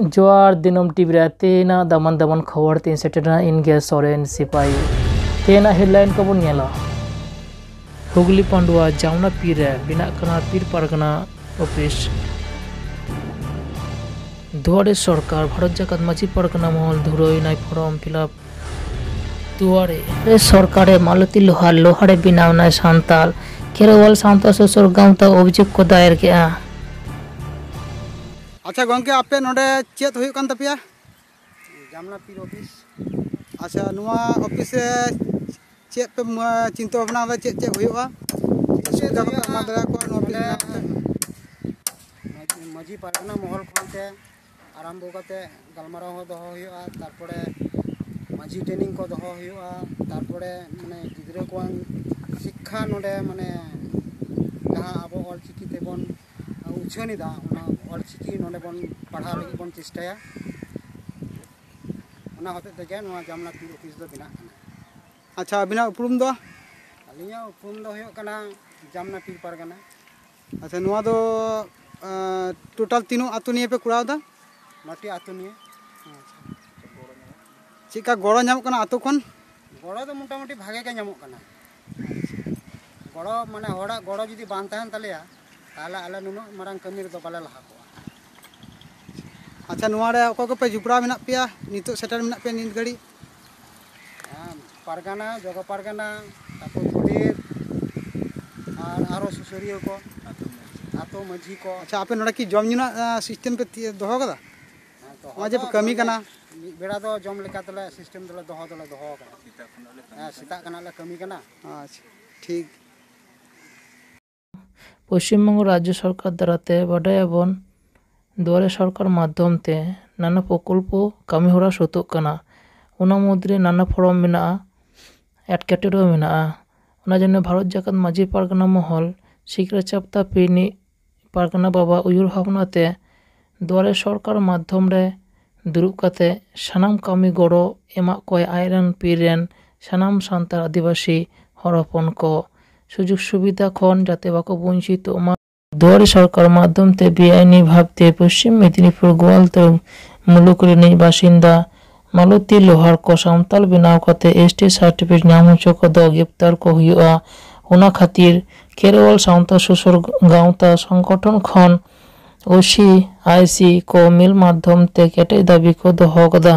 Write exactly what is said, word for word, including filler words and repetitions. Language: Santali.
ᱡᱚᱦᱟᱨ ᱫᱤᱱᱟᱹᱢ ᱴᱤᱵᱷᱤ ᱨᱮ ᱛᱮᱦᱮᱧᱟᱜ ᱫᱟᱢᱟᱱ ᱫᱟᱢᱟᱱ ᱠᱷᱚᱵᱚᱨ ᱛᱮᱧ ᱥᱮᱴᱮᱨ ᱮᱱᱟ ᱤᱧ ᱜᱮ ᱥᱚᱨᱮᱱ ᱥᱤᱯᱟᱦᱤ᱾ ᱛᱮᱦᱮᱧᱟᱜ ᱦᱮᱰᱞᱟᱭᱤᱱ ᱠᱚᱵᱚᱱ ᱧᱮᱞᱟ᱾ ᱦᱩᱜᱽᱞᱤ ᱯᱟᱱᱰᱩᱣᱟ ᱡᱟᱢᱱᱟ ᱯᱤᱨ ᱨᱮ ᱵᱮᱱᱟᱜ ᱠᱟᱱᱟ ᱯᱤᱨ ᱯᱟᱨᱜᱟᱱᱟ ᱚᱯᱷᱤᱥ᱾ ᱫᱩᱣᱟᱨᱮ ᱥᱚᱨᱠᱟᱨ ᱵᱷᱟᱨᱚᱛ ᱡᱟᱠᱟᱛ ᱢᱟᱹᱡᱷᱤ ᱯᱟᱨᱜᱟᱱᱟ ᱢᱚᱦᱚᱞ ᱫᱷᱩᱨᱟᱹᱣ ᱮᱱᱟᱭ ᱯᱷᱚᱨᱚᱢ ᱯᱷᱤᱞᱟᱯ᱾ ᱫᱩᱣᱟᱨᱮ ᱨᱮ ᱥᱚᱨᱠᱟᱨ ᱨᱮ ᱢᱟᱞᱚᱛᱤ ᱞᱳᱦᱟᱨ ᱞᱳᱦᱟᱨᱮ ᱵᱮᱱᱟᱣ ᱮᱱᱟᱭ ᱥᱟᱱᱛᱟᱞ ᱠᱷᱮᱨᱣᱟᱞ ᱥᱟᱶᱛᱟ ᱥᱩᱥᱟᱹᱨ ᱜᱟᱶᱛᱟ ᱚᱵᱷᱤᱡᱳᱜᱽ ᱠᱚ ᱫᱟᱭᱮᱨ ᱠᱮᱫᱼᱟ᱾ ᱟᱪᱪᱷᱟ ᱜᱚᱝᱠᱮ, ᱟᱯᱮ ᱱᱚᱰᱮ ᱪᱮᱫ ᱦᱩᱭᱩᱜ ᱠᱟᱱ ᱛᱟᱯᱮᱭᱟ? ᱡᱟᱢᱱᱟ ᱯᱤᱨ ᱚᱯᱷᱤᱥ᱾ ᱟᱪᱪᱷᱟ, ᱱᱚᱣᱟ ᱚᱯᱷᱤᱥ ᱨᱮ ᱪᱮᱫ ᱯᱮ ᱢᱟ-, ᱪᱤᱱᱛᱟᱹ ᱵᱷᱟᱵᱽᱱᱟ ᱠᱟᱫᱟ, ᱪᱮᱫ ᱪᱮᱫ ᱦᱩᱭᱩᱜᱼᱟ? ᱪᱮᱫ ᱥᱩᱵᱤᱫᱷᱟ ᱠᱚᱯᱮ ᱦᱩᱭᱩᱜᱼᱟ? ᱮᱢᱟ ᱫᱟᱲᱮᱭᱟᱠᱚᱣᱟ ᱱᱚᱣᱟ ᱚᱯᱷᱤᱥ ᱱᱚᱰᱮ ᱨᱮᱱᱟᱜ? ᱢᱟᱹᱡᱷᱤ, ᱢᱟᱹᱡᱷᱤ ᱯᱟᱨᱜᱟᱱᱟ ᱢᱚᱦᱚᱞ ᱠᱷᱚᱱ ᱛᱮ ᱟᱨᱟᱢᱵᱷᱚ ᱠᱟᱛᱮ ᱜᱟᱞᱢᱟᱨᱟᱣ ᱦᱚᱸ ᱫᱚᱦᱚ ᱦᱩᱭᱩᱜᱼᱟ, ᱛᱟᱨᱯᱚᱨᱮ ᱢᱟᱹᱡᱷᱤ ᱴᱨᱮᱱᱤᱝ ᱠᱚ ᱫᱚᱦᱚ ᱦᱩᱭᱩᱜᱼᱟ, ᱛᱟᱨᱯᱚᱨᱮ ᱢᱟᱱᱮ ᱜᱤᱫᱽᱨᱟᱹ ᱠᱚᱣᱟᱜ ᱥᱤᱠᱠᱷᱟ ᱱᱚᱰᱮ ᱢᱟᱱᱮ ᱡᱟᱦᱟᱸ ᱟᱵᱚ ᱚᱞᱪᱤᱠᱤ ᱛᱮᱵᱚᱱ ᱩᱪᱷᱟᱹᱱ ᱮᱫᱟ, ᱚᱱᱟ ᱚᱞᱪᱤᱠᱤ ᱱᱚᱰᱮ ᱵᱚᱱ ᱯᱟᱲᱦᱟᱣ ᱞᱟᱹᱜᱤᱫ ᱵᱚᱱ ᱪᱮᱥᱴᱟᱭᱟ᱾ ᱚᱱᱟ ᱦᱚᱛᱮᱡ ᱛᱮᱜᱮ ᱱᱚᱣᱟ ᱡᱟᱢᱱᱟ ᱯᱤᱨ ᱚᱯᱷᱤᱥ ᱫᱚ ᱵᱮᱱᱟᱜ ᱠᱟᱱᱟ᱾ ᱟᱪᱪᱷᱟ, ᱟᱹᱵᱤᱱᱟᱜ ᱩᱯᱨᱩᱢ ᱫᱚ? ᱟᱹᱞᱤᱧᱟᱜ ᱩᱯᱨᱩᱢ ᱫᱚ ᱦᱩᱭᱩᱜ ᱠᱟᱱᱟ ᱡᱟᱢᱱᱟ ᱯᱤᱨ ᱯᱟᱨᱜᱟᱱᱟ᱾ ᱟᱪᱪᱷᱟ, ᱱᱚᱣᱟ ᱫᱚ, ᱟᱸ, ᱴᱳᱴᱟᱞ ᱛᱤᱱᱟᱹᱜ ᱟᱹᱛᱩ ᱱᱤᱭᱮ ᱯᱮ ᱠᱚᱨᱟᱣ ᱮᱫᱟ? ᱱᱚᱴᱤ ᱟᱹᱛᱩ ᱱᱤᱭᱮ᱾ ᱪᱮᱫᱠᱟ ᱜᱚᱲᱚ ᱧᱟᱢᱚᱜ ᱠᱟᱱᱟ ᱟᱹᱛᱩ ᱠᱷᱚᱱ? ᱜᱚᱲᱚ ᱫᱚ ᱢᱚᱴᱟᱢᱩᱴᱤ ᱵᱷᱟᱜᱮ ᱜᱮ ᱧᱟᱢᱚᱜ ᱠᱟᱱᱟ᱾ ᱜᱚᱲᱚ ᱢᱟᱱᱮ ᱦᱚᱲᱟᱜ ᱜᱚᱲᱚ ᱡᱩᱫᱤ ᱵᱟᱝ ᱛᱟᱦᱮᱱ ᱛᱟᱞᱮᱭᱟ, ᱛᱟᱦᱚᱞᱮ ᱟᱞᱮ ᱱᱩᱱᱟᱹᱜ ᱢᱟᱨᱟᱝ ᱠᱟᱹᱢᱤ ᱨᱮᱫᱚ ᱵᱟᱞᱮ ᱞᱟᱦᱟ ᱠᱚᱜᱼᱟ᱾ ᱟᱪᱪᱷᱟ, ᱱᱚᱣᱟ ᱨᱮ ᱚᱠᱚᱭ ᱠᱚᱯᱮ ᱡᱚᱯᱲᱟᱣ ᱢᱮᱱᱟᱜ ᱯᱮᱭᱟ, ᱱᱤᱛᱚᱜ ᱥᱮᱴᱮᱨ ᱢᱮᱱᱟᱜ ᱯᱮᱭᱟ ᱱᱤᱛ ᱜᱷᱟᱹᱲᱤᱡ? ᱦᱮᱸ, ᱯᱟᱨᱜᱟᱱᱟ, ᱡᱚᱜᱚ ᱯᱟᱨᱜᱟᱱᱟ, ᱛᱟᱨᱯᱚᱨ ᱜᱚᱰᱮᱛ, ᱟᱨ ᱟᱨᱚ ᱥᱩᱥᱟᱹᱨᱤᱭᱟᱹ ᱠᱚ, ᱟᱛᱳ ᱢᱟᱹᱡᱷᱤ ᱠᱚ᱾ ᱟᱪᱪᱷᱟ, ᱟᱯᱮ ᱱᱚᱰᱮ ᱠᱤ ᱡᱚᱢ ᱧᱩ ᱨᱮᱱᱟᱜ, ᱟᱸ, ᱥᱤᱥᱴᱮᱢ ᱯᱮ ᱛᱤ-, ᱫᱚᱦᱚ ᱠᱟᱫᱟ? ᱦᱮᱸ, ᱫᱚᱦᱚ ᱱᱚᱜᱼᱚᱭ ᱡᱮ ᱫᱚ ᱯᱮ ᱠᱟᱹᱢᱤ ᱢᱟᱱᱮ ᱠᱟᱱᱟ᱾ ᱢᱤᱫ ᱵᱮᱲᱟ ᱫᱚ ᱡᱚᱢ ᱞᱮᱠᱟ ᱛᱮᱞᱮ ᱥᱤᱥᱴᱮᱢ ᱫᱚᱞᱮ ᱫᱚᱦᱚ ᱫᱚᱞᱮ ᱫᱚᱦᱚ ᱠᱟᱫᱟ᱾ ᱦᱮᱸ, ᱥᱮᱛᱟᱜ ᱠᱷᱚᱱᱟᱜ ᱞᱮ ᱠᱟᱹᱢᱤ ᱠᱟᱱᱟ᱾ ᱟᱪᱪᱷᱟ, ᱴᱷᱤᱠ᱾ ᱯᱚᱥᱪᱤᱢ ᱵᱚᱝᱜᱚ ᱨᱟᱡᱽᱡᱚ ᱥᱚᱨᱠᱟᱨ ᱫᱟᱨᱟᱭ ᱛᱮ ᱵᱟᱰᱟᱭᱟᱵᱚᱱ, ᱫᱩᱣᱟᱨᱮ ᱥᱚᱨᱠᱟᱨ ᱢᱟᱫᱽᱫᱷᱚᱢ ᱛᱮ ᱱᱟᱱᱟ ᱯᱨᱚᱠᱚᱞᱯᱚ ᱠᱟᱹᱢᱤ ᱦᱚᱨᱟ ᱥᱟᱹᱛᱚᱜ ᱠᱟᱱᱟ᱾ ᱚᱱᱟ ᱢᱩᱫᱽᱨᱮ ᱱᱟᱱᱟ ᱯᱷᱚᱨᱚᱢ ᱢᱮᱱᱟᱜᱼᱟ, ᱮᱴᱠᱮᱴᱚᱬᱮ ᱦᱚᱸ ᱢᱮᱱᱟᱜᱼᱟ᱾ ᱚᱱᱟ ᱡᱚᱱᱱᱚ ᱵᱷᱟᱨᱚᱛ ᱡᱟᱠᱟᱛ ᱢᱟᱹᱡᱷᱤ ᱯᱟᱨᱜᱟᱱᱟ ᱢᱚᱦᱚᱞ ᱥᱤᱠᱲᱟ ᱪᱟᱯᱛᱟ ᱯᱤᱨᱱᱤ ᱯᱟᱨᱜᱟᱱᱟ ᱵᱟᱵᱟ ᱩᱭᱦᱟᱹᱨ ᱵᱷᱟᱵᱽᱱᱟ ᱛᱮ ᱫᱩᱣᱟᱨᱮ ᱥᱚᱨᱠᱟᱨ ᱢᱟᱫᱽᱫᱷᱚᱢ ᱨᱮ ᱫᱩᱲᱩᱵ ᱠᱟᱛᱮ ᱥᱟᱱᱟᱢ ᱠᱟᱹᱢᱤ ᱜᱚᱲᱚ ᱮᱢᱟᱜ ᱠᱚᱣᱟᱭ ᱟᱡᱨᱮᱱ ᱯᱤᱨ ᱨᱮᱱ ᱥᱟᱱᱟᱢ ᱥᱟᱱᱛᱟᱲ ᱟᱹᱫᱤᱵᱟᱹᱥᱤ ᱦᱚᱲ ᱦᱚᱯᱚᱱ ᱠᱚ ᱥᱩᱡᱳᱜᱽ ᱥᱩᱵᱤᱫᱷᱟ ᱠᱷᱚᱱ ᱡᱟᱛᱮ ᱵᱟᱠᱚ ᱵᱚᱧᱪᱤᱛᱚᱜ ᱢᱟ᱾ ᱫᱩᱣᱟᱨᱤ ᱥᱚᱨᱠᱟᱨ ᱢᱟᱫᱽᱫᱷᱚᱢ ᱛᱮ ᱵᱮᱟᱭᱤᱱᱤ ᱵᱷᱟᱵᱽ ᱛᱮ ᱯᱚᱥᱪᱤᱢ ᱢᱮᱫᱤᱱᱤᱯᱩᱨ ᱜᱳᱣᱟᱞᱛᱚᱨ ᱢᱩᱞᱩᱠ ᱨᱤᱱᱤᱡ ᱵᱟᱥᱤᱱᱫᱟ ᱢᱟᱞᱚᱛᱤ ᱞᱳᱦᱟᱨ ᱠᱚ ᱥᱟᱶᱛᱟᱞ ᱵᱮᱱᱟᱣ ᱠᱟᱛᱮ ᱮᱥ ᱴᱤ ᱥᱟᱨᱴᱤᱯᱷᱤᱠᱮᱴ ᱧᱟᱢ ᱦᱚᱪᱚ ᱠᱚᱫᱚ ᱜᱨᱮᱯᱛᱟᱨ ᱠᱚ ᱦᱩᱭᱩᱜᱼᱟ᱾ ᱚᱱᱟ ᱠᱷᱟᱹᱛᱤᱨ ᱠᱷᱮᱨᱣᱟᱞ ᱥᱟᱶᱛᱟ ᱥᱩᱥᱟᱹᱨ ᱜᱟᱶᱛᱟ ᱥᱚᱝᱜᱚᱴᱷᱚᱱ ᱠᱷᱚᱱ ᱳ ᱥᱤ ᱟᱭ ᱥᱤ ᱠᱚ ᱢᱤᱞ ᱢᱟᱫᱽᱫᱷᱚᱢ ᱛᱮ ᱠᱮᱴᱮᱡ ᱫᱟᱹᱵᱤ ᱠᱚ ᱫᱚᱦᱚ ᱠᱟᱫᱟ᱾